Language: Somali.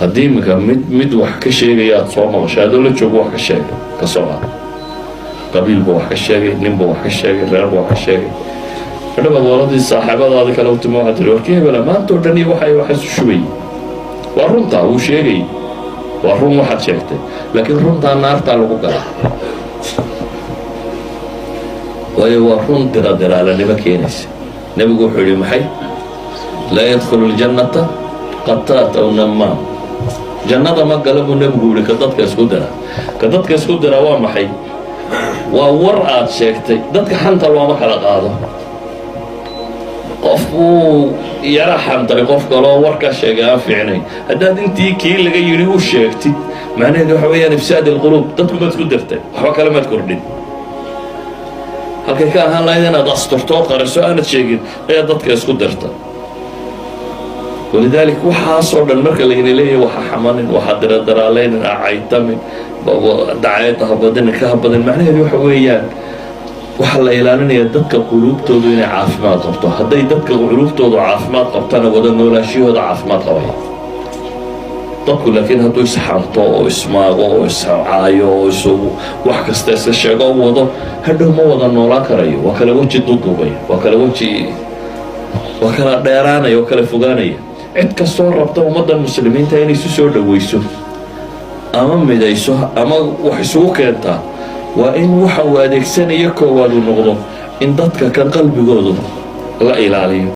Haddii iminka mid wax ka sheegaya aad soo maqasho, adoo la joogo wax ka sheegay, ka soo qaad, qabiil buu wax ka sheegay, nin buu wax ka sheegay, reer buu wax ka sheegay. Hadhabaad waladii saaxiibadaadi kale u timi, waxaad tiri: "Warkii hebela maanta oo dhan iyo waxa isu shubayay." Waa runtaa wuu sheegay, waa run waxaad sheegtay, laakiin runtaa naartaa lagu galaa, waayo waa run diradiraalanimo keenaysa. Nebigu wuxuu yihi maxay? "Laa yadkhulu اljannata qataat aw namaam." Jannada ma gala buu nebigu yihi ka dadka isku dira. Ka dadka isku dira waa maxay? Waa war aad sheegtay. Dadka xanta looma kala qaado. Qof uu yara xantay qof kaloo war ka sheegay aan fiicnayn, haddaad intii kii laga yidhi u sheegtid, macnaheedu waxa weeyaan ifsaad alquluub. Dadku maad isku dirtay, waxba kale maad kordhin. Halkay ka ahaan lahayd inaad asturto, qariso, aanad sheegin, ayaa dadka isku dirta. Walidalik waxaasoo dhan marka layna leeyahay, waxa xamanin, waxa diradaraaleynin, caytamin, daceeda habadinin, ka habadin, macnaheedu waxa weeyaan waxaa la ilaalinaya dadka quluubtoodu inay caafimaad qabto. Hadday dadka quluubtoodu caafimaad qabtana, wada noolaanshiyahooda caafimaad qabaya dadku. Laakiin hadduu isxanto oo ismaago oo iscaayo oo is wax kasta iska sheego o wado, hadhow ma wada noolaan karayo. Waa kala weji duduubaya, waa kala weji, waa kala dheeraanaya, waa kala fogaanaya. Cid kastoo rabta ummaddan muslimiinta inay isu soo dhaweyso ama midayso ama wax isugu keentaa, waa in waxa uu adeegsanayo koowaad uu noqdo in dadka kan qalbigoodu la ilaaliyo.